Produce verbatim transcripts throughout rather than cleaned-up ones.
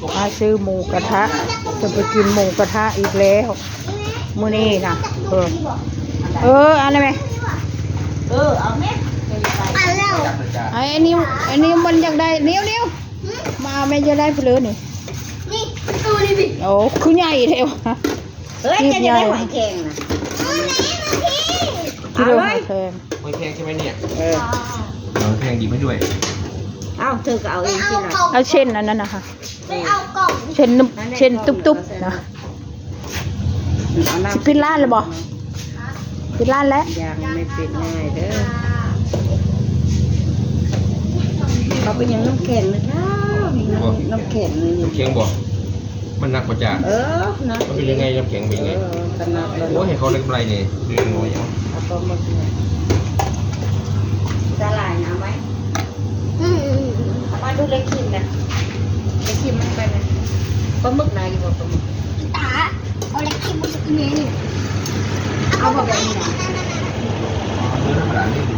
มาซื้อหมูกระทะ จะไปกินหมูกระทะอีกแล้ว มื้อนี้นะ เออ เออ อันนั้นไหม เออ เอาไหม เอาแล้ว ไอ้นิว ไอ้นิวมันอยากได้ นิว นิว มาเอาแม่จะได้ไปเลยนี่ นี่ ดูนี่สิ โอ้ คือใหญ่แท้วะ เฮ้ย จะได้หอยแครงนะ เอาแม่มาพี่ กิโล เอาเลย หอยแครง หอยแครงใช่ไหมเนี่ย เออ เอาหอยแครงหยิบให้ด้วย เอ้า เธอก็เอาเองสิล่ะ เอาเส้นอันนั้นนะคะ ไปเอากล่อง เส้นนุ่ม นั่นแหละ เส้นตุ๊บๆ นะ เอาน้ำ สิปิดร้านเลยบ่ ปิดร้านแล้ว ยังไม่ปิดง่ายเด้อ เขาเป็นยังน้ำแข็งเลยนะ มีน้ำ น้ำแข็งเลย น้ำแข็งบ่ มันหนักกว่าจ้า เออ นะ มันเป็นยังไง น้ำแข็งเป็นยังไง เออ ขนาดเรา โอ้ย ให้เขาได้กำไรเนี่ย เดี๋ยวน้อยเอา เอาปลาหมึกเนี่ย สาหร่ายนะเอาไหม อืม เอามาดูเลยคิมนะ เลยคิมมันไปนะ ปลาหมึกนะ อยู่บ่ปลาหมึก ตา เอาเลยคิมมันจะกินเอง เอาแบบนี้นะ เนื้อธรรมดานี่ดู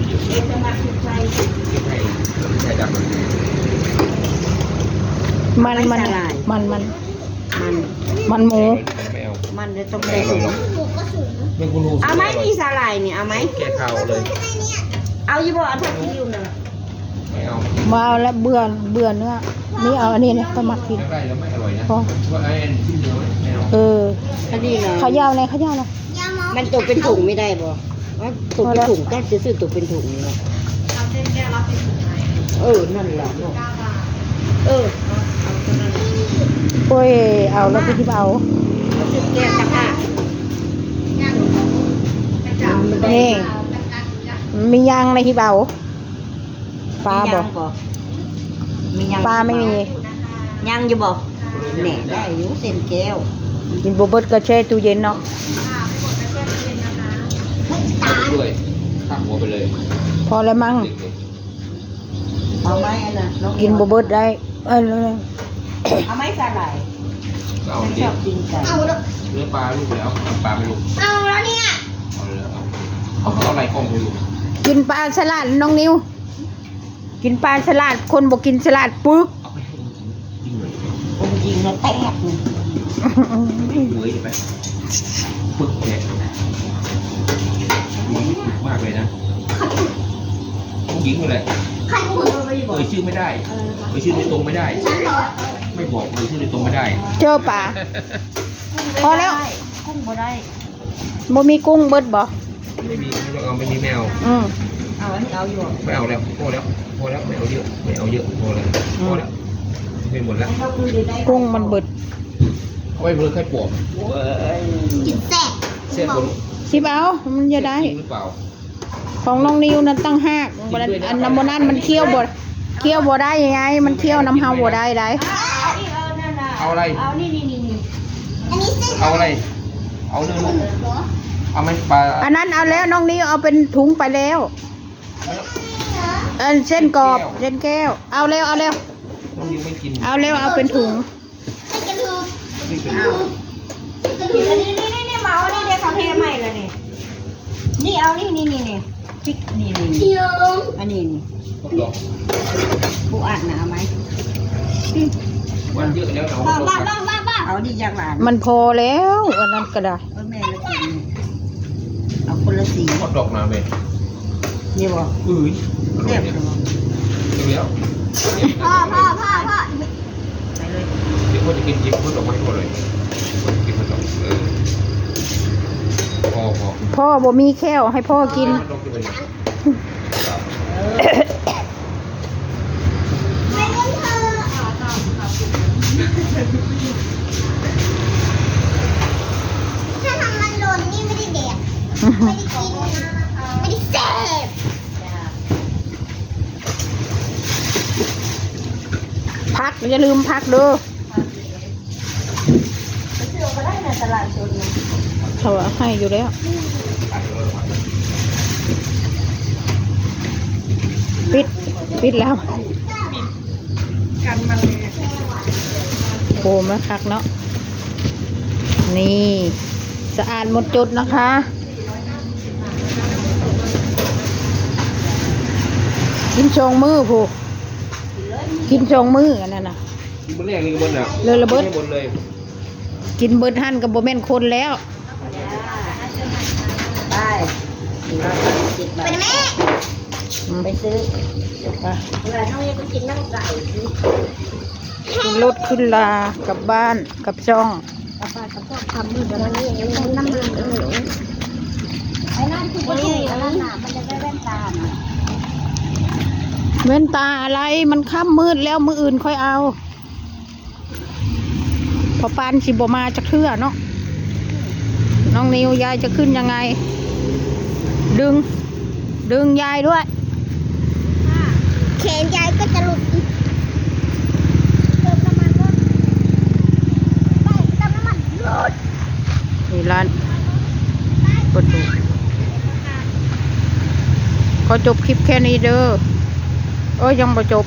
เดี๋ยวจะมาคือไฟ ไม่ใช่ ไม่ใช่ดำเลย มัน มัน ไม่สาหร่าย มัน มัน มัน มันหมู ไม่เอา มันจะต้องใส่ถุง ไม่เอาหรอก ไม่กูรู้ เอาไหม อร่อย มีสาหร่ายนี่ เอาไหม แก้คาวเลย เอาอยู่บ่ เอาผักชีอยู่นั่นน่ะ ไม่เอา มาเอาแล้ว เบื่อ เบื่อเนื้อ นี่เอาอันนี้นะ ก็มากิน อยากได้แล้วไม่อร่อยนะ พอ ว่าไอ้อันที่เดียวไม่เอา เออ พอดีเลย เขย่าเลย เขย่าเลย มันตกเป็นถุงไม่ได้บ่ ว่าตกเป็นถุง ก็จะซื้อตกเป็นถุงนี่แหละ เอาเส้นแก้วละสิบถุงไหม เออ นั่นแหละเนาะ เก้าบาท เออ เอาเท่านั้น โอ้ย เอาแล้วไปหยิบเอา เอาเส้นแก้วต่างหาก นี่ มียางในหยิบเอา ปลาบ่ มียางบ่ มียาง ปลาไม่มี ยางอยู่บ่ แหน่ ได้อยู่เส้นแก้ว กินบ่เบิดก็แช่ตู้เย็นเนาะ ด้วย ข้ามหัวไปเลย พอแล้วมั้ง เอาไหมอันน่ะ น้อง กินบ่เบิดได้ เออ เอาไหมสาหร่าย เอา ฉัน ดิ ชอบกินไก่ เอาเนอะ เนื้อปลาลูกแล้ว เอาปลาไปลูก เอาแล้วเนี่ย เอาเลย เอา เอาอะไรกล่องไปลูก กินปลาสลัดน้องนิว กินปลาสลัด คนบ่กินสลัดปึก เอาไปให้องค์หญิงหน่อย องค์หญิงนะแตกเลย ไม่รวยใช่ไหม ปึกเนี่ย องค์หญิงปึกมากเลยนะ องค์หญิงนั่นแหละ ใครพูด เอ่ยชื่อไม่ได้ เอ่ยชื่อโดยตรงไม่ได้ ฉันเหรอ ไม่บอก เอ่ยชื่อโดยตรงไม่ได้ เจอปลา พอแล้ว กุ้งบ่ได้ บ่มีกุ้งเบิดบ่ ไม่มี ไม่ต้องเอา ไม่มี ไม่เอา อืม เอาอันนี้เอาอยู่ ไม่เอาแล้ว พอแล้ว พอแล้ว ไม่เอาเยอะ ไม่เอาเยอะ พอแล้ว อืม พอแล้ว ไม่หมดแล้ว กุ้งมันเบิด เอาไว้เบิดไข่ปวก กินแซ่บ แซ่บกว่า สิบเอา มันจะได้ จริงหรือเปล่า ของน้องนิวนั้นตั้งหาก กินด้วยนะ อันนั้นบ่นั้นมันเคี้ยวบ่ เคี้ยวบ่ได้ไง มันเคี้ยวนำเฮาบ่ได้ได้ เอาอีก เอานั่นน่ะ เอาอะไร เอานี่ นี่ นี่ นี่ อันนี้เส้น เอาอะไร เอาเรื่อง เอาไหมปลา อันนั้นเอาแล้ว น้องนิวเอาเป็นถุงไปแล้ว อันเส้นกรอบ เส้นแก้ว เอาแล้ว เอาแล้ว น้องนิวไม่กิน เอาแล้ว เอาเป็นถุง ใส่กระดูก นี่เป็น เอา นี่ นี่ นี่ นี่ มาเอานี่เดี๋ยวเขาเทใหม่เลยนี่ นี่เอานี่ นี่ นี่ นี่ พริก นี่ นี่ นี่ เดี๋ยว อันนี้ นี่ ทดลอง ปูอัดนะเอาไหม วันเยอะแล้วเรา บ้า บ้า บ้า บ้า บ้า เอาดิ อยากหวาน มันพอแล้ว อันนั้นก็ได้ เออ แม่ละกิน เอาคนละสี ทอดดอกมาแม่ นี่บ่ อุ้ย อร่อยเนี่ย แซ่บเหรอ เดี๋ยว พ่อ พ่อ พ่อ พ่อ ไปเลย เดี๋ยวพ่อจะกิน หยิบพ่อดอกไม้ให้พ่อเลย พ่อจะกินพ่อดอก เออ พ่อ พ่อ พ่อบ่มีแข้วให้พ่อกิน พ่อดอกจะเป็น ไปกันเถอะ ถ้าทำมันหล่นนี่ไม่ได้แดก ไม่ได้กิน ไม่ได้เสพ ผัก อย่าลืมผักเด้อ ไปซื้อก็ได้นะตลาดสดนะ เขาเอาให้อยู่แล้ว ปิด ปิดแล้ว กันมันเลย โอ้ มาคักเนาะ นี่ สะอาดหมดจดนะคะ กินสองมื้อพู้น กินสองมื้ออันนั้นน่ะ กินมื้อแรกนี่ก็หมดแล้ว เลยละเบิด ไม่หมดเลย กินเบิดหั่นก็บ่แม่นคนแล้ว ไป ไปแม่ อืม ไปซื้อ ไป เวลาน้องเรียนก็กินน้ำใส ขึ้นรถขึ้นลากลับบ้านกลับช่อง กลับบ้านกลับช่อง ค่ำมืดแล้วนะ น้ำมัน ไอ้นั่นคือประตูอันนั้นน่ะ มันจะได้แว่นตาน่ะ แว่นตาอะไร มันค่ำมืดแล้ว มื้ออื่นค่อยเอา พอปานสิบ่มาจักเทื่อเนาะ น้องนิว ยายจะขึ้นยังไง ดึง ดึงยายด้วย แขนยายก็จะหลุดอีก เติมน้ำมันรถ ไป เติมน้ำมันรถ นี่ร้าน เปิดดู ขอจบคลิปแค่นี้เด้อ เอ้ย ยังบ่จบ